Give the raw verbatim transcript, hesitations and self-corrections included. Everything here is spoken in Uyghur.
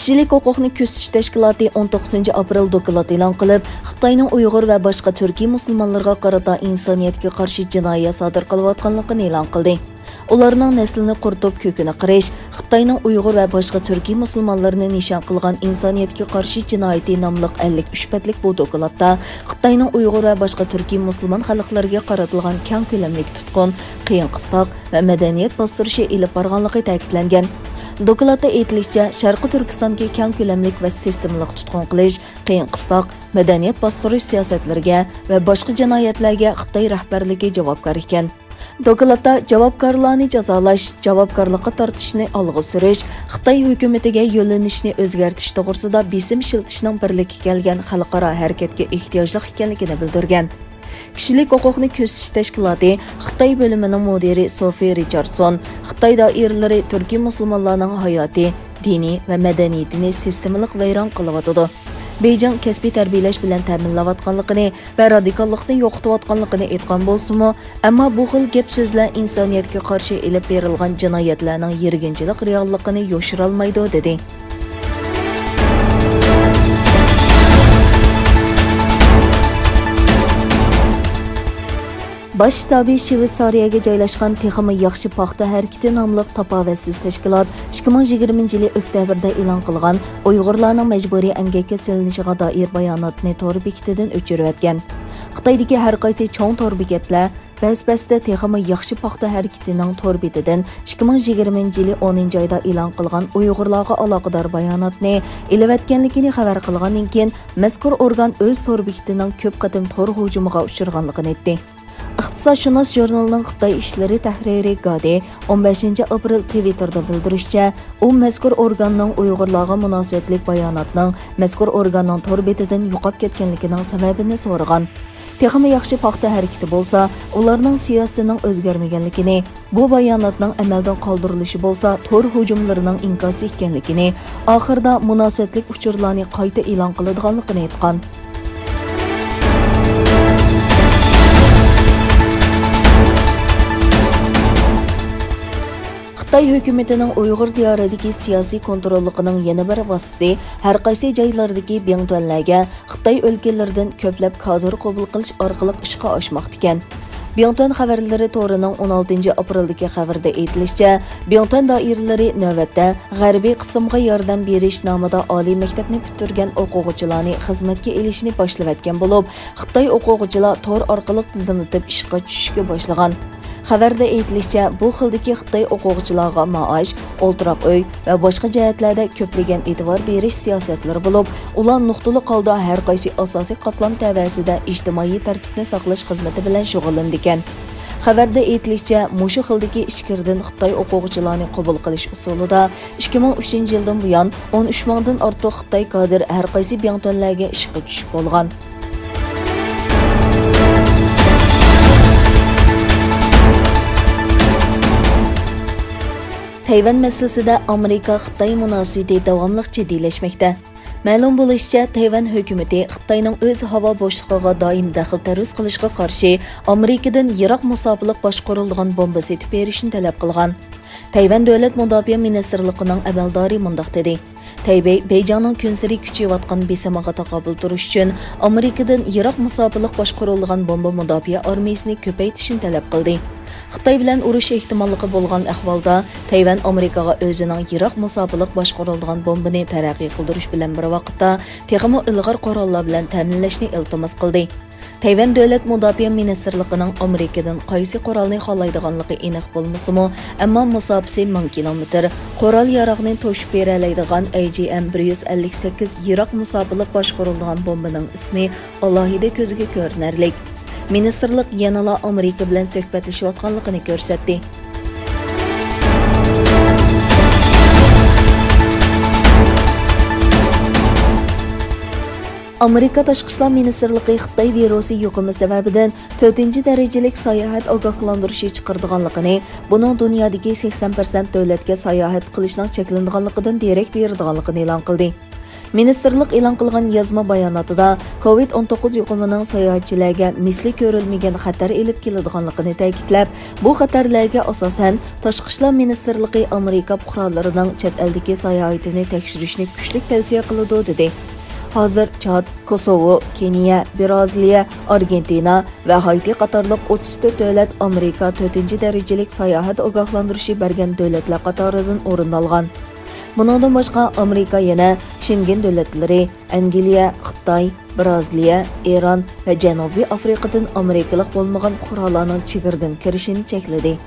كىشىلىك ھوقۇقنى كۆزىتىش تەشكىلاتى ئون توققۇزىنچى ئاپرېل دوكلات ئېلان قىلىپ، خىتاينىڭ ئۇيغۇر ۋە باشقا تۈركىي مۇسۇلمانلارغا قارىتا ئىنسانىيەتكە قارشى جىنايەت سادىر قىلىۋاتقانلىقىنى ئېلان قىلدى. ئۇلارنىڭ نەسلىنى قۇرۇتۇپ كۆكىنى قىرىش، خىتاينىڭ ئۇيغۇر ۋە باشقا تۈركىي مۇسۇلمانلىرىنى نىشان قىلغان ئىنسانىيەتكە قارشى جىنايىتى ناملىق ئەللىك ئۈچ بەتلىك بۇ دوكلاتتا خىتاينىڭ ئۇيغۇر ۋە باشقا تۈركىي مۇسۇلمان خەلقلىرىگە قارىتىلغان كەڭ كۆلەملىك تۇتقۇن، قىيىن قىستاق ۋە مەدەنىيەت باستۇرۇشى ئېلىپ بارغانلىقى تەكىتلەنگەن. دوكلاتتا ئېيتىلىشىچە، شەرقىي تۈركىستاندىكى كەڭ كۆلەملىك ۋە سىستېمىلىق تۇتقۇن قىلىش، قىيىن قىستاق، مەدەنىيەت باستۇرۇش سىياسەتلىرىگە ۋە باشقا جىنايەتلەرگە خىتاي رەھبەرلىكى جاۋابكار ئىكەن. دوكلاتتا جاۋابكارلارنى جازالاش، جاۋابكارلىققا تارتىشنى ئالغا سۈرۈش، خىتاي ھۆكۈمىتىگە يۆنىلىشنى ئۆزگەرتىش توغرىسىدا بېسىم ئىشلىتىشنىڭ بىرلىككە كەلگەن خەلقئارا ھەرىكەتكە ئېھتىياجلىق ئىكەنلىكىنى بىلدۈرگەن. كىشىلىك ھوقۇقنى كۆزىتىش تەشكىلاتى خىتاي بۆلۈمىنىڭ مۇدىرى سوفى رىچاردسون خىتاي دائىرىلىرى تۈركىي مۇسۇلمانلارنىڭ ھاياتى، دىنى ۋە مەدەنىيىتىنى سىستېمىلىق ۋەيران قىلىۋاتىدۇ. بېيجىڭ كەسپىي تەربىيەلەش بىلەن تەمىنلەۋاتقانلىقىنى ۋە رادىكاللىقنى يوقىتىۋاتقانلىقىنى ئېيتقان بولسىمۇ، ئەمما بۇ خىل گەپ سۆزلەر ئىنسانىيەتكە قارشى ئېلىپ بېرىلغان جىنايەتلەرنىڭ يىرگىنچىلىك رېئاللىقىنى يوشۇرالمايدۇ، دېدى. باش شتابى شىۋېتسارىيەگە جايلاشقان تېخىمۇ ياخشى پاختا ھەرىكىتى ناملىق تاپاۋەتسىز تەشكىلات ئىككى مىڭ يىگىرمىنچى يىلى ئۆكتەبىردە ئېلان قىلغان ئۇيغۇرلارنىڭ مەجبۇرىي ئەمگەككە سېلىنىشىغا دائىر باياناتنى تور بېكىتىدىن ئۆچۈرۈۋەتكەن. خىتايدىكى ھەر قايسى چوڭ تور بېكەتلەر بەس-بەستە تېخىمۇ ياخشى پاختا ھەرىكىتىنىڭ تور بېتىدىن ئىككى مىڭ يىگىرمىنچى يىلى ئونىنچى ئايدا ئېلان قىلغان ئۇيغۇرلارغا ئالاقىدار باياناتنى ئېلىۋەتكەنلىكىنى خەۋەر قىلغاندىن كېيىن، مەزكۇر ئورگان ئۆز تور بېكىتىنىڭ كۆپ قېتىم تور ھۇجۇمىغا ئۇچرىغانلىقىنى ئېيتتى. ئىقتىسادشۇناس ژۇرنىلىنىڭ خىتاي ئىشلىرى تەھرىرى گادى ئون بەشىنچى ئاپرېل تىۋىتتېردا بىلدۈرۈشىچە، ئۇ مەزكۇر ئورگاننىڭ ئۇيغۇرلارغا مۇناسىۋەتلىك باياناتنىڭ مەزكۇر ئورگاننىڭ تور بېتىدىن يوقاپ كەتكەنلىكىنىڭ سەۋەبىنى سورىغان. تېخىمۇ ياخشى پاختا ھەرىكىتى بولسا، ئۇلارنىڭ سىياسىتىنىڭ ئۆزگەرمىگەنلىكىنى، بۇ باياناتنىڭ ئەمەلدىن قالدۇرۇلۇشى بولسا تور ھۇجۇملىرىنىڭ ئىنكاسى ئىكەنلىكىنى، ئاخىرىدا مۇناسىۋەتلىك ئۇچۇرلارنى قايتا ئېلان قىلىدىغانلىقىنى ئېيتقان. خىتاي ھۆكۈمىتىنىڭ ئۇيغۇر دىيارىدىكى سىياسىي كونتروللۇقىنىڭ يەنە بىر ۋاسىتىسى ھەر قايسى جايلاردىكى بىڭتۈەنلەرگە خىتاي ئۆلكىلىرىدىن كۆپلەپ كادىر قوبۇل قىلىش ئارقىلىق ئىشقا ئاشماقتىكەن. بىڭتۈەن خەۋەرلىرى تورىنىڭ ئون ئالتىنچى ئاپرېلدىكى خەۋىرىدە ئېيتىلىشىچە، بىڭتۈەن دائىرىلىرى نۆۋەتتە غەربىي قىسىمغا ياردەم بېرىش نامىدا ئالىي مەكتەپنى پۈتتۈرگەن ئوقۇغۇچىلارنى خىزمەتكە ئېلىشنى باشلىۋەتكەن بولۇپ، خىتاي ئوقۇغۇچىلار تور ئارقىلىق تىزىملىتىپ ئىشقا چۈشۈشكە باشلىغان. خەۋەردە ئېيتىلىشىچە، بۇ خىلدىكى خىتاي ئوقۇغۇچىلارغا مائاش، ئولتۇراق ئۆي ۋە باشقا جەھەتلەردە كۆپلىگەن ئېتىبار بېرىش سىياسەتلىرى بولۇپ، ئۇلار نۇقتىلىق ھالدا ھەر قايسى ئاساسىي قاتلام تەۋەسىدە ئىجتىمائىي تەرتىپنى ساقلاش خىزمىتى بىلەن شۇغۇللىنىدىكەن. خەۋەردە ئېيتىلىشىچە، مۇشۇ خىلدىكى ئىچكىرىدىن خىتاي ئوقۇغۇچىلارنى قوبۇل قىلىش ئۇسۇلىدا ئىككى مىڭ ئۈچىنچى يىلدىن بۇيان ئون ئۈچ مىڭدىن ئارتۇق خىتاي كادىر ھەر قايسى بىڭتۈەنلەرگە ئىشقا چۈشۈپ بولغان. تەيۋەن مەسىلىسىدە ئامېرىكا-خىتاي مۇناسىۋىتى داۋاملىق جىددىيلەشمەكتە. مەلۇم بولۇشىچە، تەيۋەن ھۆكۈمىتى خىتاينىڭ ئۆز ھاۋا بوشلۇقىغا دائىم دەخلى-تەرۇز قىلىشىغا قارشى ئامېرىكىدىن يىراق مۇساپىلىق باشقۇرۇلىدىغان بومبا سېتىپ بېرىشنى تەلەپ قىلغان. تەيۋەن دۆلەت مۇداپىئە مىنىستىرلىقىنىڭ ئەمەلدارى مۇنداق دېدى. تەيبېي بېيجىڭنىڭ كۈنسېرى كۈچىيىۋاتقان بېسىمىغا تاقابىل تۇرۇش ئۈچۈن ئامېرىكىدىن يىراق مۇساپىلىق باشقۇرۇلىدىغان بومبا مۇداپىئە ئارمىيىسىنى كۆپەيتىشنى تەلەپ قىلدى. خىتاي بىلەن ئۇرۇش ئېھتىماللىقى بولغان ئەھۋالدا، تەيۋەن ئامېرىكىغا ئۆزىنىڭ يىراق مۇساپىلىق باشقۇرۇلىدىغان بومبىنى تەرەققىي قىلدۇرۇش بىلەن بىر ۋاقىتتا، تېخىمۇ ئىلغار قوراللار بىلەن تەمىنلەشنى ئىلتىماس قىلدى. تەيۋەن دۆلەت مۇداپىئە مىنىستىرلىقىنىڭ ئامېرىكىدىن قايسى قورالنى خالايدىغانلىقى ئېنىق بولمىسىمۇ، ئەمما مۇساپىسى مىڭ كىلومېتىر، قورال-ياراغنى توشۇپ بېرەلەيدىغان ئەي جى ئەم بىر يۈز ئەللىك سەككىز يىراق مۇساپىلىق باشقۇرۇلىدىغان بومبىنىڭ ئىسمى ئالاھىدە كۆزگە كۆرۈنەرلىك. مىنىستىرلىق يەنىلا ئامېرىكا بىلەن سۆھبەتلىشىۋاتقانلىقىنى كۆرسەتتى. ئامېرىكا تاشقى ئىشلار مىنىستىرلىقى خىتاي ۋىرۇسى يۇقۇمى سەۋەبىدىن تۆتىنچى دەرىجىلىك ساياھەت ئاگاھلاندۇرۇشى چىقىرىدىغانلىقىنى، بۇنىڭ دۇنيادىكى سەكسەن پىرسەنت دۆلەتكە ساياھەت قىلىشنىڭ چەكلىنىدىغانلىقىدىن دېرەك بېرىدىغانلىقىنى ئېلان قىلدى. مىنىستىرلىق ئېلان قىلغان يازما باياناتىدا، كوۋىد ئون توققۇز يۇقۇمىنىڭ ساياھەتچىلەرگە مىسلى كۆرۈلمىگەن خەتەر ئېلىپ كېلىدىغانلىقىنى تەكىتلەپ، بۇ خەتەرلەرگە ئاساسەن، تاشقى ئىشلار مىنىستىرلىقى ئامېرىكا پۇقرالىرىنىڭ چەت ئەلدىكى ساياھىتىنى تەكشۈرۈشنى كۈچلۈك تەۋسىيە قىلىدۇ، دېدى. ھازىر چاد، كوسوۋو، كېنىيە، بىرازىلىيە، ئارگېنتىنا ۋە ھايتى قاتارلىق ئوتتۇز تۆت دۆلەت ئامېرىكا تۆتىنچى دەرىجىلىك ساياھەت ئاگاھلاندۇرۇشى بەرگەن دۆلەتلەر قاتارىدىن ئورۇن ئالغان. بۇنىڭدىن باشقا، ئامېرىكا يەنە شېنگېن دۆلەتلىرى، ئەنگلىيە، خىتاي، بىرازىلىيە، ئىران ۋە جەنۇبىي ئافرىقىدىن ئامېرىكىلىق بولمىغان پۇقرالارنىڭ چېگرىدىن كىرىشىنى چەكلىدى.